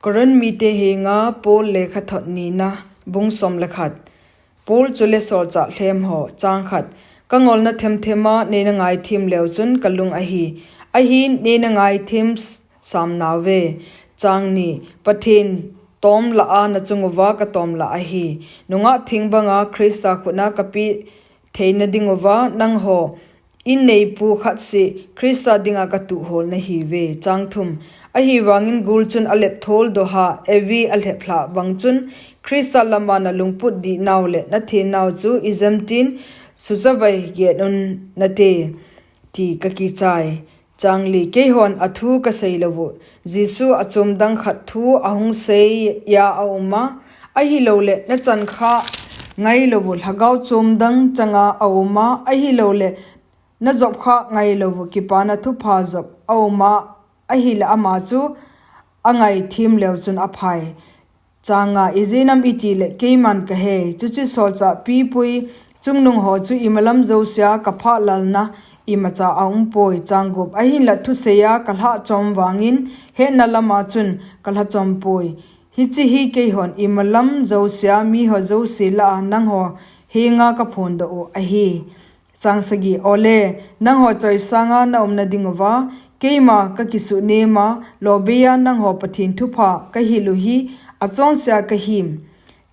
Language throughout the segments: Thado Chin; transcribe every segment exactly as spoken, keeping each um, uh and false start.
Korin mite henga Paul lekhathot nina, bung som le khat. Paul chule solchah lhem ho, chang khat. Ka ngolna themthema neina ngaithem leu chun ka lung ahi. Ahin neina ngaithem s-, sam nauve. Chang ni, Pathen tom lah a na chung uva ka tom lah ahi. Nungah theng banga Krista khutna ka pe theina ding uva nangho in neipu khat seh Krista dinga ka tuh hol nahiuve. Chang thum. Ahivangin gul chun a lep thol doha, evi a lhep hlah bang chun Krista lama na lungput dihnau le na thenau chu ijemtin suchavai get un nate, ti ka kichai. Chang li. Keihon a thu ka sei lou u, Jesu a chom dang khat thu ahung seiya a um a, ahilou le na chan kha ngai lou u, lhagao chom dang changa a um a, ahilou le na jop kha ngai lou u, kipana thupha jop a um a, ahile ama chu a ngaithem leu chun a phai. Chang nga. Ijeh inem itile keiman ka hei, chuche solchah pipui chungnung ho chu imalam jousea ka phah lalna imacha a um poi. Chang gup. Ahinla thuseiya ka lhah chom vangin hetna lama chun ka lha chom poi. Hiche hi keihon imalam jousea miho jouse lah a nangho henga ka phondoh u ahi. Chang sagi. Ole, nangho choisanga na umna ding uva keima ka kisuh nema, lobeiya nangho Pathen thupha ka hil u hi achonsea ka him.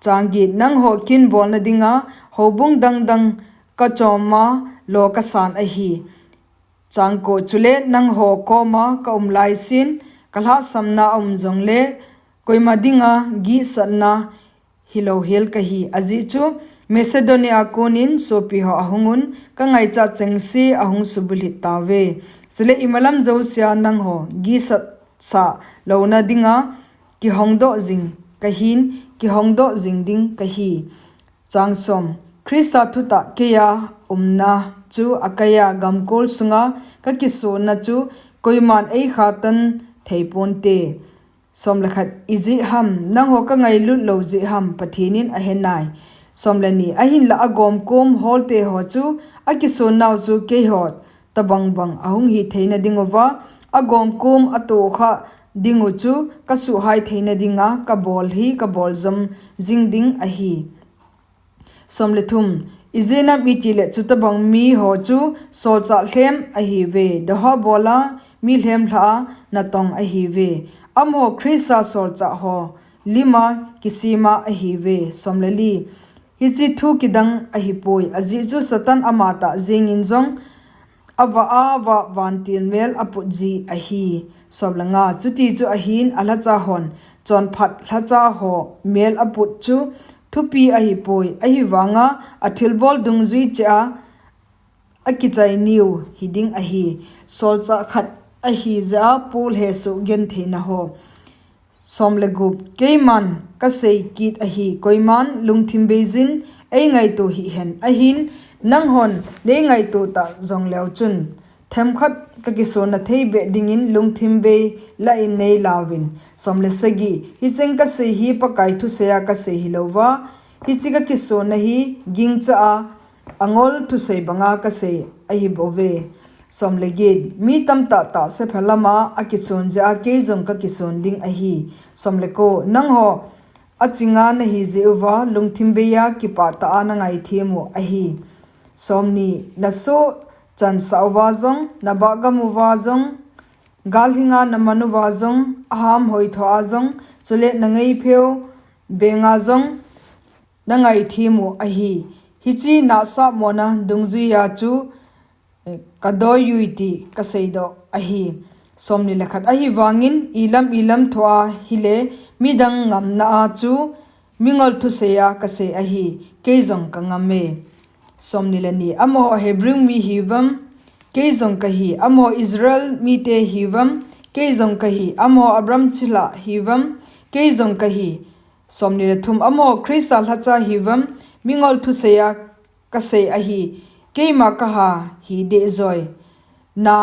Chang get. Nangho kin bolna dinga houbung dangdang ka choma lo ka san ahi. Chang ko. Chule nangho koma ka um laisin ka lhahsamna a um jongle koima dinga gihsatna hilou hel kahi. Ajeh chu Macedonia a konin sopi ho ahung un, ka ngaichat chengse ahung subulhit tauve. Chule imalam jousea nangho gihsat sah louna dinga kihongdoh jing kahin, kihongdoh jing ding kahi. Chang som. Krista thutah keiya umna chu Akaia gamkol sunga ka kisonna chu koiman eikhatan thei ponte. Som le khat. Ijeh ham, nangho ka ngailut lou jeh ham, Pathen in ahenai. Som le ni. Ahinla agomkom holte ho chu akisonnau chu keiho tabang bang ahung hi theina ding uva, agomkom atoh kha ding u chu ka suhhai theina dinga ka bol hi ka bol jom jing ding ahi. Som le thum. Ijeh inem itile chutabang miho chu solchah lhem ahiuve, doha bola mi lhem lhah a natong ahiuve. Amaho Krista solchah ho lima kisema ahiuve. Som le li. Hiche thu kidang ahipoi, ajeh chu Satan amatah jengin jong avah avah vantil mel aput ji ahi. Som le nga. Chuti chu ahin alhacha hon chonphat lhacha ho mel aput chu thupi ahipoi, ahivanga athilbol dungjui cheh a akichai niu hiding ahi. Solchah khat ahi jeh a Paul hesoh gentheina ho. Som le gup. Keiman ka sei kit ahi, koiman lungthim beijin ei ngaito hih hen, ahin nanghon nei ngaito ta jongleu chun themkhat ka kisonna thei beh dingin lungthim bei lah in nei lauvin. Som le sagi. Hicheng ka sei hi Pakai thuseiya ka sei hilouva, hiche ka kisonna hi gingcha a angol thusei banga ka sei ahibouve. Som le get. Mi tamtah tahsa phalama akison jeh a kei jong ka kison ding ahi. Som le ko. Nangho achinga nahi jeh uva lungthim beiya kipah tah a na ngaithem u ahi. Som ni. Na soh chansah uva jong, na bahgam uva jong, galhinga na man uva jong, aham hoitho a jong, chule na ngaipheu benga jong na ngaithem u ahi. Hiche nahsahmona dungjuiya chu ka doiyui ti ka seidoh ahi. Som ni le khat. Ahivangin ilam ilam thoa hile midang ngamna a chu mingol thuseiya ka sei ahi, kei jong ka ngam e. Som ni le ni. Amaho Hebrew mi hiuvam, kei jong kahi. Amaho Israel mite hiuvam, kei jong kahi. Amaho Abraham chilhah hiuvam, kei jong kahi. Som ni le thum. Amaho Krista lhacha hiuvam, mingol thuseiya ka sei ahi, keima ka ha hi dehjoi. Na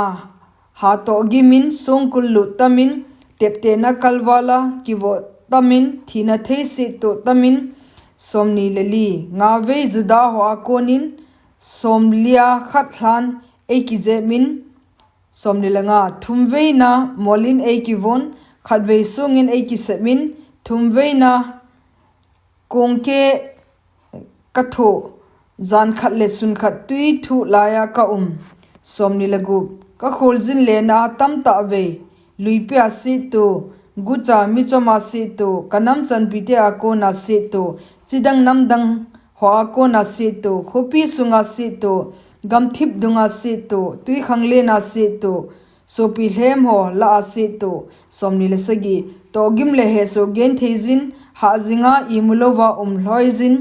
hatoh gimin, songkul lut tamin, teptena kalvala kivoh tamin, thina theiset toh tamin. Som ni le li. Ngavei Juda hoa konin somlia khat lhan ei kijepmin. Som ni le nga. Thumveina molin ei kivon, khatvei sungin eikisepin, thumveina kongke kathoh, jan khat le sun khat tui thuh laiya kaum. Somni le gup. Kakholjin lena tamtah vei, luipia settoh, gucha michoma settoh, kanam chanpite a kona settoh, chidang namdang hoa kona settoh, khopi sunga settoh, gamthip dunga settoh, tuikhanglen a settoh, sopi lhem ho lah a settoh. Somni le sagi. Tohgim le hesoh gentheijin, hahjinga imulouva umlhoijin,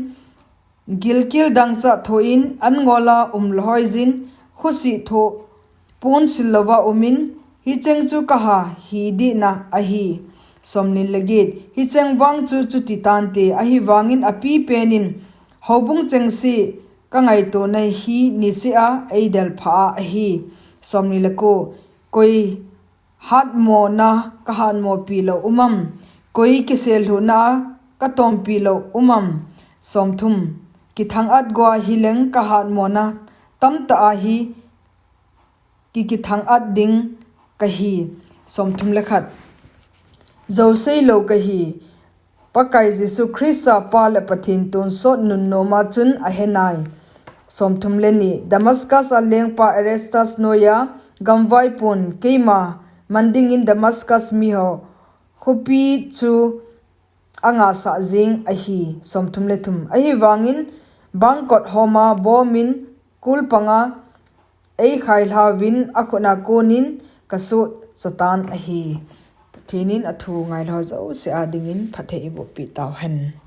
gilkel dangchah thoh in an ngola umlhoijin, khosih thoh ponsil louva umin, hicheng chu kaha hidihna ahi. Somni le get. Hicheng vang chu chuti tante, ahivangin apipenin houbung chengse kangaitona hi niseh a eidelpha a ahi. Somni le ko. Koi hatmona kahatmopi lou umam? Koi kiselhuhna a katompi lou umam? Somthum. Kithang-at goa hileng kahatmona tamtah a hi kikithang-at ding kahi. Somthum le khat. Jou seilou kahi, Pakai Jesu Christa Pa le Pathen tonsot nunnoma chun ahenai. Somthum le ni. Damascus a lengpa Aretas noiya gamvaipon keima man dingin Damascus miho khopi chu angasah jeng ahi. Somthum le thum. Ahivangin bangkot homa bomin kulpanga eikhailhauvin akhutna konin kasohchatan ahi. Pathenin athu ngailhou jouse a dingin phatthei eibohpeh tauhen.